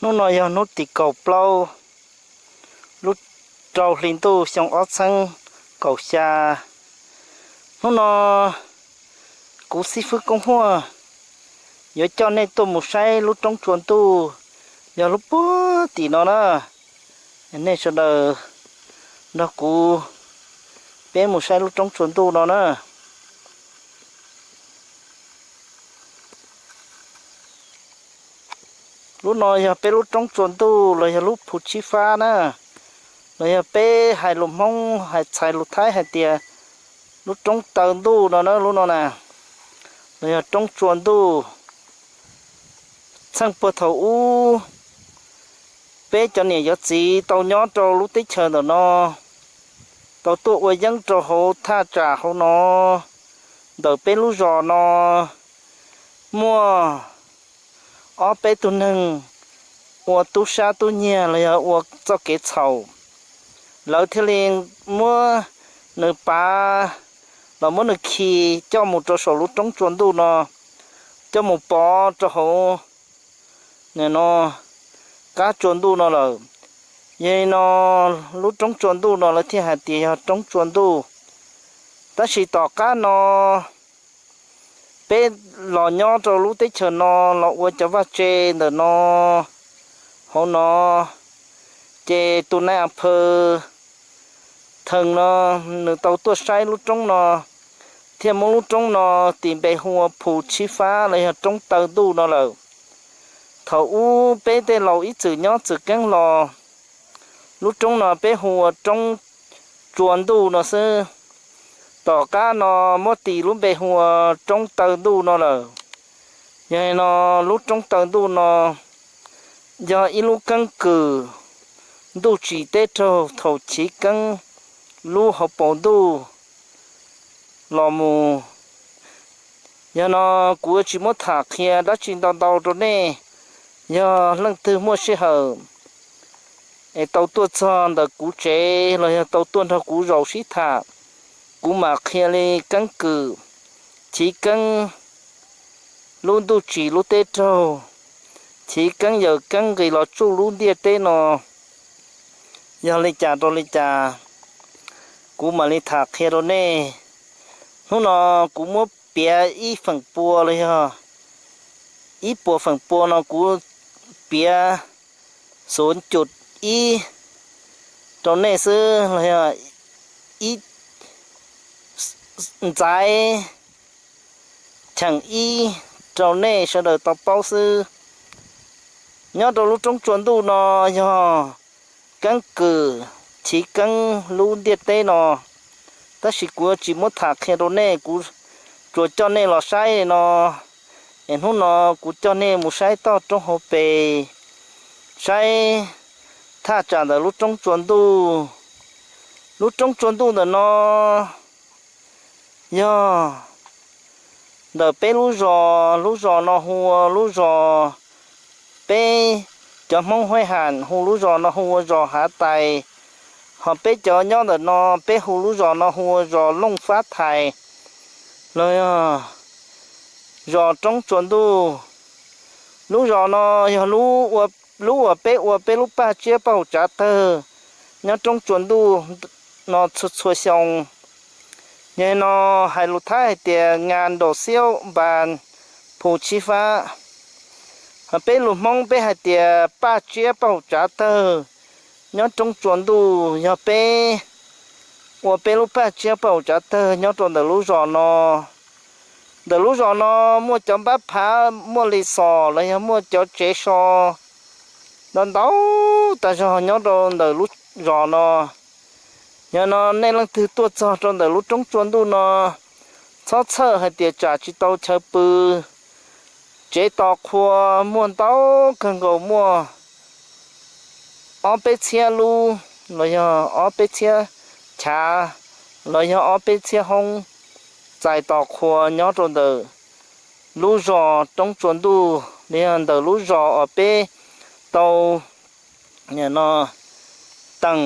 Hnub no yog hnub tim kaum plaub lub rau hli ntuj xyoo ob txheeb kaum xya. Hnub no kuv xib fwb Koob Huaj yuav coj nej tuaj mus saib lub roob tsua ntuj yog lub puag tim no na. Nej sawv daws nrog kuv peb mus saib lub roob tsua ntuj no na. Lub no yog peb lub roob tsua ntuj los yog lub phu tsib fab na, los yog peb hais lus Hmoob hais txhais lus Thaib hais tias lub roob taw ntuj no na, lub no na, los yog roob tsua ntuj. Txheej puag thaum ub, peb cov niam cov txiv tau nyob rau lub teb chaws ntawm no, tau tuaj ua yeeb rau hauv thaj tsam hauv no, ntawm peb lub zos no, muaj ob peb tug neeg ua tub sab tub nyiag los yog ua txoj kev txhaum, lawv thiaj li muab nws pav los muab nws khi coj mus rau saum lub roob tsua ntuj no, coj mus pov rau hauv no qab tsua ntuj no lawm. Yog li no lub roob tsua ntuj no lawv thiaj hais tias yog roob tsua ntuj. Tab sis tom qab no peb los nyob rau lub teb chaws no los ua cov vaj tse ntawm no, hauv no, ces tus nais a phaw thees no nws tau tuaj saib lub roob no, thiaj muab lub roob no tis npe hu ua phu tsib fab los yog roob taw ntuj no lawm. Thaum ub peb tej laus ib txwm nyob txwm keeb los, lub roob no peb hu ua roob tsua ntuj no xwb. Tom qab no muab tis lub npe hu ua roob taw ntuj no lawm. Yog li no lub roob taw ntuj no yog ib lub keeb kwm ntuj tsim teb raug thaum chiv keeb lub hauv paus ntuj los mus. Yog no kuv yuav tsis muab tham qhia dab tsi ntau ntau rau nej. Yog leej twg muaj sij hawm es tau tuaj txog ntawm kuv tsev los yog tau tuaj nrog kuv zaum sib tham, kuv mam qhia li keeb kwm chiv keeb lub ntuj tsim lub teb raug, chiv keeb yawm keeb nqis los tsuj lub ntiaj teb no yog li cas rau li cas, kuv mam li tham qhia rau nej. Hnub no kuv muab piav ib feem pua los yog ib puas feem pua no kuv piav xuv cum ib rau nej xwb los yog ib ntxaiv cheem ib rau nej sawv daws tau paub xwb. Nyob rau lub roob tsua ntuj no yog keeb kwm chiv keeb lub ntiaj teb no, tab sis kuv tsis muab tham qhia rau nej, kuv tsuas coj nej los saib no. Es hnub no kuv coj nej mus saib toj roob hauv pes, saib thaj tsam ntawm lub roob tsua ntuj. Lub roob tsua ntuj ntawm no yog ntawm peb lub zos, lub zos no hu ua lub zos, peb cov Hmoob Huaib Ham hu lub zos no hu ua zos Hav Tais, ho peb cov nyob ntawm no peb hu lub zos no hu ua zos Looj Fab Thais los yog zos Roob Tsua Ntuj. Lub zos no yog lub uas peb ua peb lub paj tsiab paj hauv tsav tawg nyob Roob Tsua Ntuj no txhua txhua xyoo. Yog no hais lus Thaib hais tias ngas nraum xiab npas phu tshib fab, ho peb lus Hmoob peb hais tias paj tsiab paj hauv tsav tawg nyob Roob Tsua Ntuj. Yog peb ua peb lub paj tsiab paj hauv tsav tawg nyob rau ntawm lub zos no. Ntawm lub zos no muaj cov npab phav, muaj li xos los yog muaj cov tsev so ntau ntau tas zog nyob rau ntawm lub zos no. Yog no nej leej twg tuaj txog rau ntawm lub Roob Tsua Ntuj no, txhob txhawj hais tias tsam tsis tau chaw pw. Tsev tos qhua muaj ntau kawg nkaus, muaj ob peb txhiab lub los yog ob peb txhiab chav los yog ob peb txhiab hoob txais tos qhua nyob rau ntawm lub zos Roob Tsua Ntuj, los yog ntawm lub zos uas peb tau teem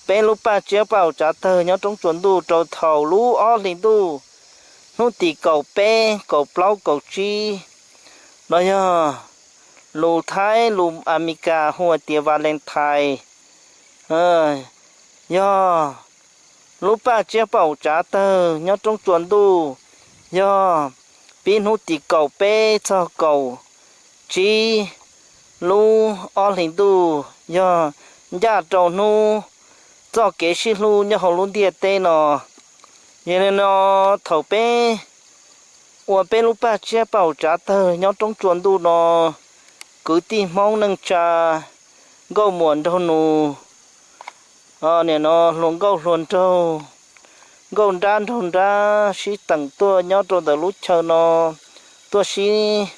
peb lub paj tsiab paj hauv tsav tawg nyob Roob Tsua Ntuj rau thaum lub ob hlis ntuj hnub tim kaum peb, kaum plaub, kaum tsib los yog lus Thaib lus Amelikas hu tias Valentine, yog lub paj tsiab paum tsav tawg nyob roob tsua ntuj, yog pib hnub tim kaum peb txog kaum tsib lub ob hlis ntuj, yog ncaj rau hnub txoj kev sib hlub nyob hauv lub ntiaj teb no. Yog li no, thaum peb ua peb lub paj tsiab paum tsav tawg nyob roob tsua ntuj no, kwv tij Hmoob neej tsa, nkauj muam nraug nus, nim no hluas nkauj hluas nraug, nkauj nrab nraug nrab sib teem tuaj nyob rau ntawm lub chaw no, tuaj sib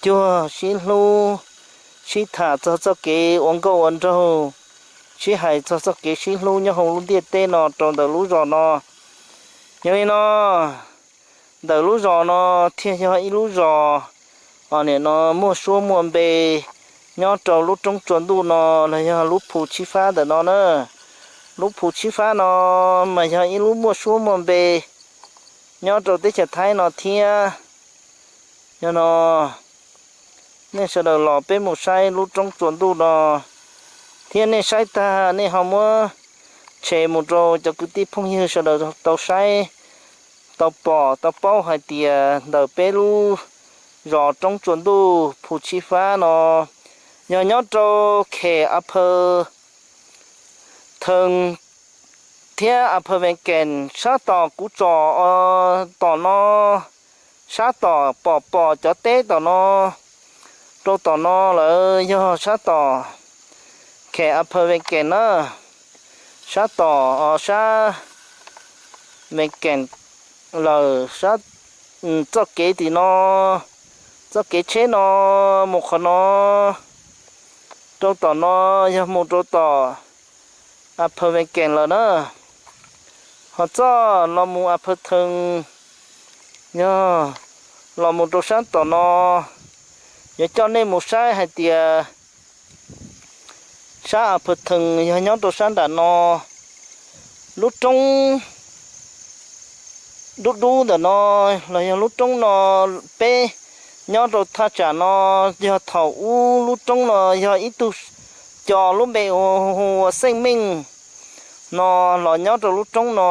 cuag sib hlub, sib tham txog txoj kev ua nkauj ua nraug, sib hais txog txoj kev sib hlub nyob hauv lub ntiaj teb no rau ntawm lub zos no. Yog li no, ntawm lub zos no thiaj yog ib lub zos, nim no muaj suab muaj npe nyob rau lub roob tsua ntuj no los yog lub Phu Tshib Fab ntawm no na. Lub Phu Tshib Fab no mas yog ib lub muaj suab muaj npe nyob rau teb chaws Thaib no thiab. Yog no, nej sawv daws los peb mus saib lub roob tsua ntuj no, thiab nej saib tag nej ho muab tshem mus rau cov kwv tij phooj ywg sawv daws tau saib, tau pom tau paub hais tias ntawm peb lub zos roob tsua ntuj Phu Tshib Fab no yog nyob rau khem a phaw Thees thiab a phaw Vees Kees sab tom kuv tsom tom no, sab tom pom pom cov teb tom no, rau tom no lawm yog sab tom khem a phaw Vees Kees na, sab tom sab Vees Kees lawm, txoj kev tim no, txoj kev tsheb no mus qhov no, rau tom no yog mus rau tom a phaw Vees Kees lawm na. Ho txoj los mus a phaw Thees, yog los mus rau sab tom no, yuav coj nej mus saib hais tias sab a phaw Thees yog nyob rau sab nram no, lub roob dub dub ntawm no los yog lub roob no, peb nyob rau thaj tsam no, yog thaum ub lub roob no yog ib tug co lub npe hu ua Xeej Meej no los nyob rau lub roob no,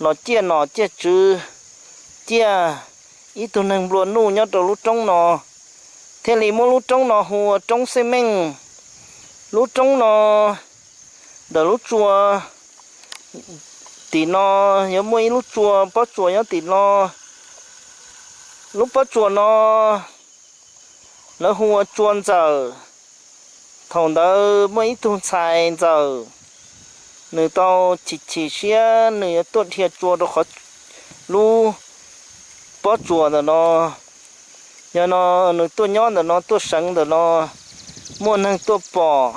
los ciaj nom ciaj tswv, ciaj ib tug neeg nplua nuj nyob rau lub roob no, thiaj li muab lub roob no hu ua roob Xeej Meej. Lub roob no, ntawm lub tsua tim no yuav muaj ib lub tsua pob tsuas nyob tim no. Lub pob tsuas no lawv hu ua tsua ntxawm. Thaum ntawd muaj ib tug ntxhais ntxawm, nws tau chim chim siab nws yuav tuaj dhia tsua rau qhov lub pob tsuas ntawm no. Yog no nws tuaj nyob ntawm no tuaj seev ntawm no, muaj neeg tuaj pom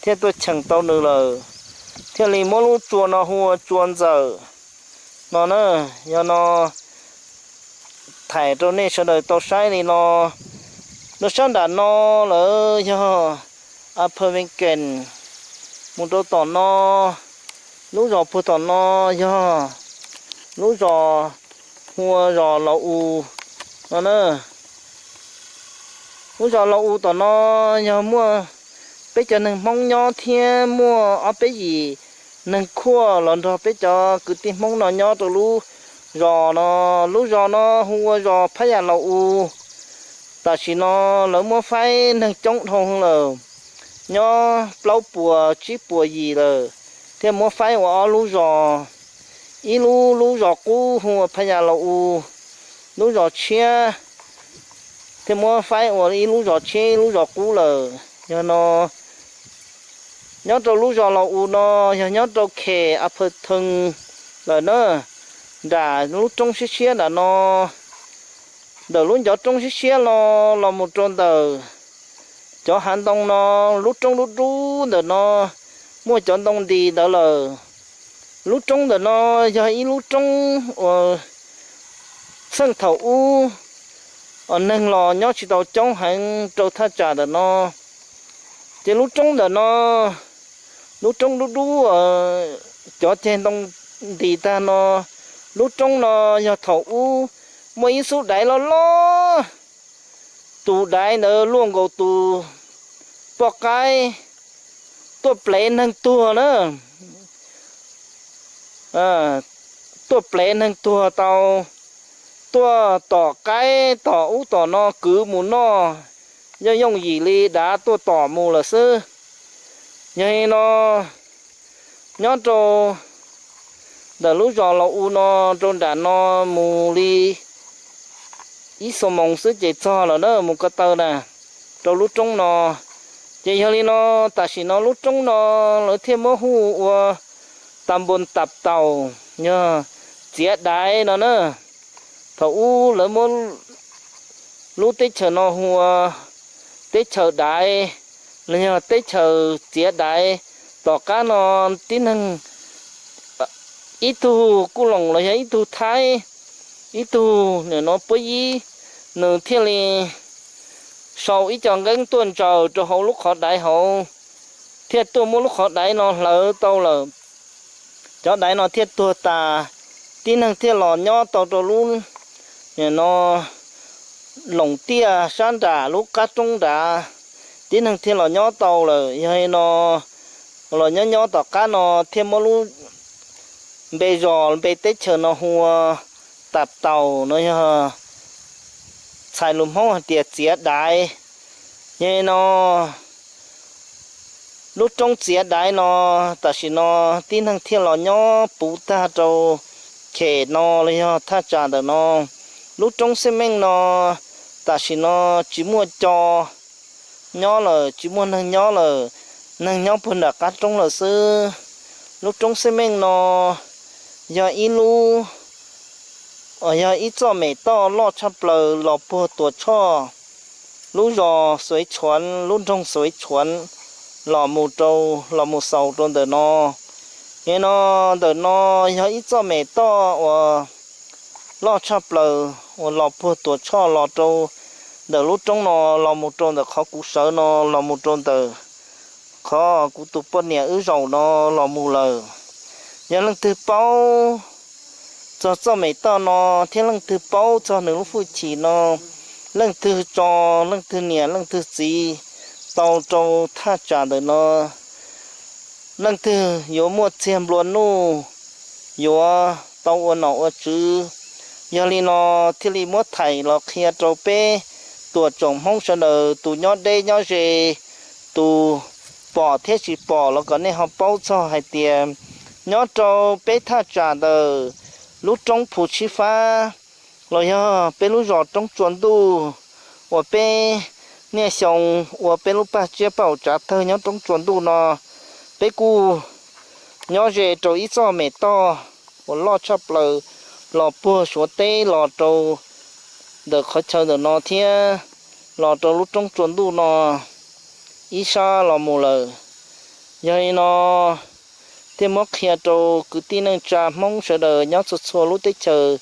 thiab tuaj cheem tau nws lawm, thiaj li muab lub tsua no hu ua tsua ntxawm no na. Yog no thaij rau nej sawv daws tau saib li no. Rau sab nram no lawm yog a phaw Vees Kees, mus rau tom no, lub zos puag tom no yog lub zos hu ua zos Los U no na. Lub zos Los U tom no yog muaj peb cov neeg Hmoob nyob thiab muaj ob peb yim neeg Khuaj los nrog peb cov kwv tij Hmoob no nyob rau lub zos no. Lub zos no hu ua zos Phab Yas Los U. Tam sim no lawv muab faib neeg coob dhau lawm, nyob plaub puas tsib puas yim lawm, thiaj muab faib ua ob lub zos. Ib lub lub zos qub hu ua Phab Yas Los U, lub zos tshiab thiaj muab faib ua ib lub zos tshiab ib lub zos qub lawm. Yog no, nyob rau lub zos Los U no yog nyob rau khes a phaw Thees lawm na, nram lub roob siab siab nram no. Ntawm lub ncov roob siab siab no los mus rau ntawm cov hav ntoo no, lub roob dub dub ntawm no muaj cov ntoo ntis ntawd lawm. Lub roob ntawm no yog ib lub roob uas txheej thaum ub neeg los nyob tsis tau coob heev rau thaj tsam ntawm no. Ces lub roob ntawm no, lub roob dub dub, cov ceg ntoo ntis tag no, lub roob no yog thaum ub muaj ib xub daiv loj loj tus daiv ntawd luaj nkaus tus poj qaib tuaj plev neeg tuag na. Tuaj plev neeg tuag tau, tuaj tom qaib tom ub tom no kwv mus noj, yooj yooj yim li dav tuaj tom mus lawm xwb. Yog li no, nyob rau ntawm lub zos Los U no rau nram no mus li ib xuab moos xwb ces txog lawm na, mus ko taw na, rau lub roob no. Ces yog li no, tam sim no lub roob no lawv thiaj muab hu ua Tas Npos Tap Taus, yog txiav daiv no na. Thaum ub lawv muab lub teb chaws no hu ua teb chaws daiv los yog teb chaws txiav daiv. Tom qab no tib neeg, ib tug Kuj Loos los yog ib tug Thaib, ib tug nim no Puab Yib, nws thiaj li sau ib co nqeeb tuaj ntsaws rau hauv lub qhov daiv hauv, thiaj tuaj muab lub qhov daiv no hlawv tau lawm. Cov daiv no thiaj tuag tas, tib neeg thiaj los nyob tau rau lub, nim no, loos tiaj sab nram lub qab roob nrad, tib neeg thiaj los nyob tau lawm. Yog li no, los nyob nyob tom qab no thiaj muab lub npe zos npe teb chaws no hu ua Tap Taus no, yog txhais lus Hmoob hais tias txiav daiv. Yog li no, lub roob txiav daiv no tam sim no tib neeg thiaj los nyob puv tag rau chem no los yog thaj tsam ntawm no. Lub roob xeb meej no tam sim no tsis muaj co nyob lawm, tsis muaj neeg nyob lawm, neeg nyob puag nram qab roob lawm xwb. Lub roob xeb meej no yog ib lub, yog ib txoj mem toj loj tshaj plaws los puag Tuam Tshoj, lub zos Xuav Tshuav, lub nroog Xuav Tshuav, los mus rau, los mus xaus rau ntawm no. Yog li no, ntawm no yog ib txoj mem toj uas loj tshaj plaws uas los puag Tuam Tshoj los rau ntawm lub roob no, los mus rau ntawm qhov kuv sawv no, los mus rau ntawm qhov kuv tus poj niam wb zaum no los mus lawm. Yog leej twg paub txog txoj mem toj no thiab leej twg paub txog nws lub hwj chim no, leej twg tso leej twg niam leej twg txiv tau rau thaj tsam ntawm no, leej twg yuav muaj txiag nplua nuj, yuav tau ua nom ua tswv. Yog li no thiaj li muab thaij los qhia rau peb tuam tsoom Hmoob sawv daws, tus nyob deb nyob ze, tus pom thiab tsis pom los kom nej ho paub txog hais tias nyob rau peb thaj tsam ntawm lub roob Phu Tshib Fab los yog peb lub zos Roob Tsua Ntuj uas peb niaj xyoo ua peb lub paj tsiab paj haum tsav tawg nyob Roob Tsua Ntuj no, peb kuj nyob ze rau ib txoj mem toj uas loj tshaj plaws los puag Suav teb los rau ntawm qhov chaw ntawm no thiab los rau lub Roob Tsua Ntuj no ib sab los mus lawm. Yog li no thiaj muab qhia rau kwv tij neej tsa Hmoob sawv daws nyob txhua txhua lub teb chaws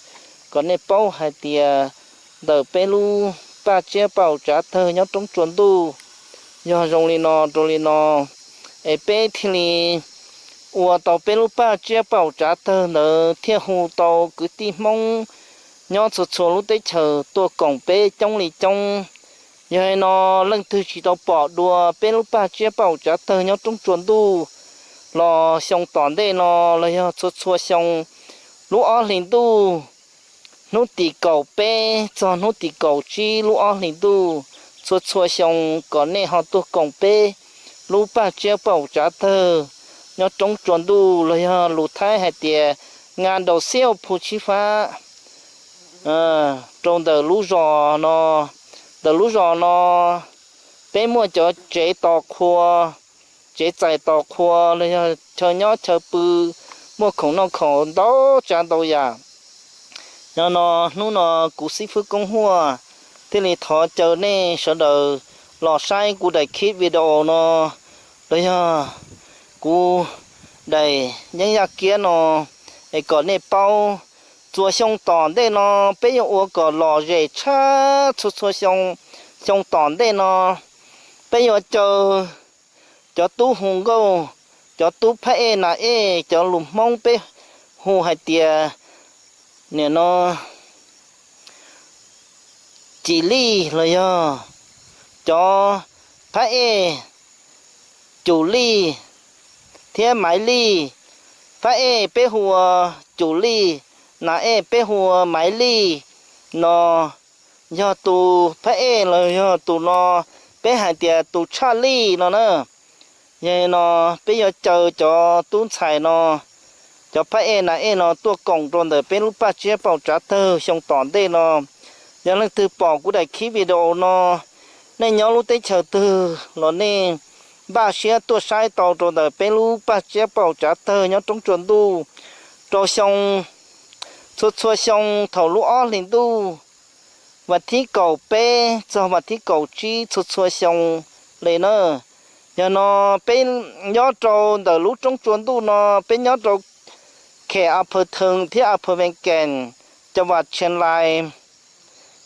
kom nej paub hais tias ntawm peb lub paj tsiab paj haum tsav tawg nyob Roob Tsua Ntuj yog zoo li no rau li no, es peb thiaj li ua tau peb lub paj tsiab paj haum tsav tawg ntawd thiaj hu tau kwv tij Hmoob nyob txhua txhua lub teb chaws tuaj koom peb coob li coob. Yog li no, leej twg tsis tau pom dua peb lub paj tsiab paj haum tsav tawg nyob Roob Tsua Ntuj los xyoo tom ntej no los yog txhua txhua xyoo lub ob hlis ntuj, hnub tim kaum peb txog hnub tim kaum tsib lub ob hlis ntuj txhua txhua xyoo kom nej ho tuaj koom peb lub paj tsiab paj haum tsav tawg nyob Roob Tsua Ntuj los yog lus Thaib hais tias nka ntaus xiab Phu Tshib Fab rau ntawm lub zos no. Ntawm lub zos no peb muaj cov tsev tos qhua, tsev txais tos qhua los yog chaw nyob chaw pw, muaj khoom noj khoom ntau tsav ntau yam. Yog no, hnub no kuv xib fwb Koob Huaj thiaj li thov caw nej sawv daws los saib kuv daim clip video no los yog kuv daim yeeb yaj kiab no es kom nej paub txhua xyoo tom ntej no peb yuav ua kom lom zem tshaj txhua txhua xyoo. Xyoo tom ntej no peb yuav caw cov tub hu nkauj, cov tub phab ej nas ej, cov lus Hmoob peb hu hais tias nim no Cim Lij los yog cov phab ej Cum Lij thiab Maiv Lij. Phab ej peb hu ua Cum Lij, nas ej peb hu ua Maiv Lij no, yog tus phab ej los yog tus no peb hais tias tus tshaj lij no na. Yog li no peb yuav caw cov tub ntxhais no, cov phab ej nas ej no tuaj koom rau ntawm peb lub paj tsiab pauj tsav tawg xyoo tom ntej no. Yog leej twg pom kuv daim khib video no, nej nyob lub teb chaws twg los nej npaj siab tuaj saib tau rau ntawm peb lub paj tsiab pauj tsav tawg nyob roob tsua ntuj rau xyoo, txhua txhua xyoo thaum lub ob hlis ntuj, vas thib kaum peb txog vas thib kaum tsib txhua txhua xyoo li na. Yog no peb nyob rau ntawm lub roob tsua ntuj no, peb nyob rau khem A Phaw Thees thiab A Phaw Vees Kees, cov vas Tsheej Lais.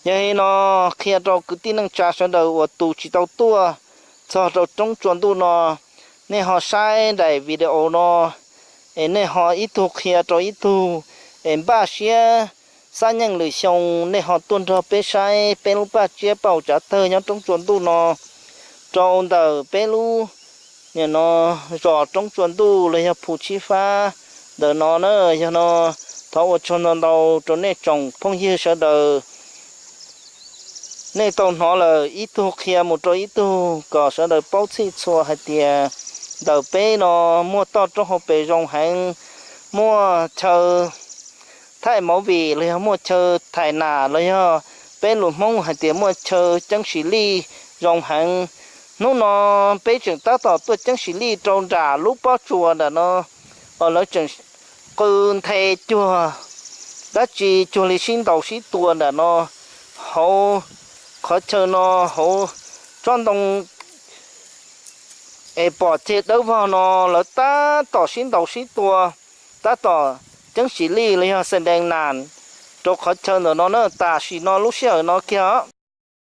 Yog li no qhia rau kwv tij neej tsa sawv daws uas tus tsis tau tuaj txog rau roob tsua ntuj no, nej ho saib daim video no, es nej ho ib tug qhia rau ib tug, es npaj siab xab nyeej lwm xyoo nej ho tuaj nrog peb saib peb lub paj tsiab pauj tsav tawg nyob roob tsua ntuj no rau ntawm peb lub no zos roob tsua ntuj los yog Phu Tshib Fab ntawm no na. Yog no thov ua tsaug ntau ntau rau nej tsoom phooj ywg sawv daws. Nej tau hnov lawm ib tug qhia mus rau ib tug kom sawv daws paub txhij txhua hais tias ntawm peb no muaj toj roob hauv pes zoo heev, muaj chaw thaij movie los yog muaj chaw thaij nas los yog peb lus Hmoob hais tias muaj chaw ceeb sim lij zoo heev. Hnub no peb tseem tab tom tuaj ceeb sim lij rau nram lub pob tsuas nram no, lawv tseem qw nthe cuag dab tsi cuag li sib ntaus sib tua nram no. Hauv qhov chaw no hauv tsob ntoo es pom ceg dawb vog no lawv tab tom sib ntaus sib tua, tab tom ceeb sim lij los yog xa dees nas rau qhov chaw ntawm no na. Tam sim no lub sij hawm no kiag